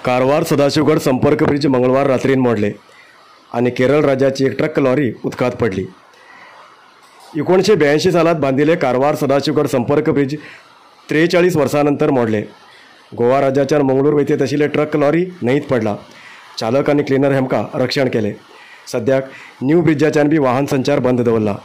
कारवार सदाशिवगड संपर्क ब्रिज मंगळवार रात्रीन मोडले आनी केरळ राज्याची एक ट्रक लॉरी उदकांत पडली. 1982 सालात बांदिले कारवार सदाशिवगड संपर्क ब्रिज 43 वर्सां नंतर मोडले. गोवा राज्याच्यान मंगळूर वयतेत आशिल्ले ट्रक लॉरी न्हंयत पडला. चालक आनी क्लिनर हेमकां रक्षण केले. सद्याक न्यू ब्रिजाच्यान बी वाहन संचार बंद दवरला.